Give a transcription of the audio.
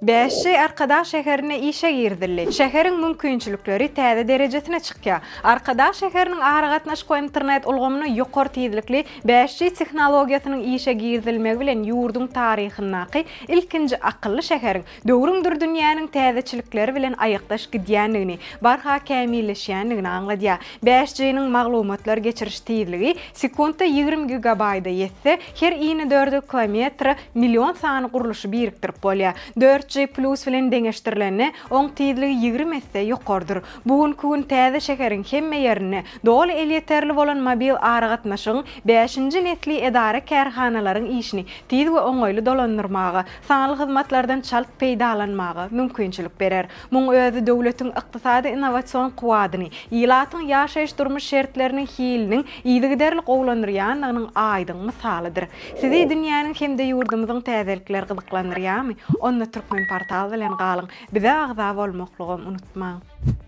5G Arkadag şäherinde işe girizildi. Şäheriň mümkinçilikleri täze derejesine çykýar. Arkadag şäheriniň aragatnaşyk we internet ulgamyna ýokary tizlikli 5G tehnologiýasynyň işe girizilmegi bilen ýurduň taryhyndaky ilkinji akylly şäheriň döwrüňdir dünýäniň täzeçilikleri bilen aýakdaş gidýändigini, barha kämilleşýändigini aňladýar. 5G-niň maglumatlar geçiriş tizligi sekuntda 20 gigabaýda ýetse, her inedördül kilometre million sany gurluşy birikdirip bolýar. 4G Plus bilen deňeşdirilende, oň tizligi 20 esse ýokarydyr. Bu günki gün täze şäheriň hemme ýerinde doly elýeterli bolan mobil aragatnaşygyň bäşinji nesli edara-kärhanalaryň işini tiz we oňaýly dolandyrmaga, sanly hyzmatlardan çalt peýdalanmaga mümkinçilik berer. Muň özi döwletiň ykdysady innowasion kuwwadyny, ilatyň ýaşaýyş-durmuş şertleriniň hiliniň yzygiderli gowulandyrýandygynyň aýdyň mysalydyr. Sizi dünýäniň hem-de ýurdumyzyň täzelikleri gyzyklandyrýarmy? Onda Türkmenportal bilen galyň, bize agza bolmaklygam unutmaň!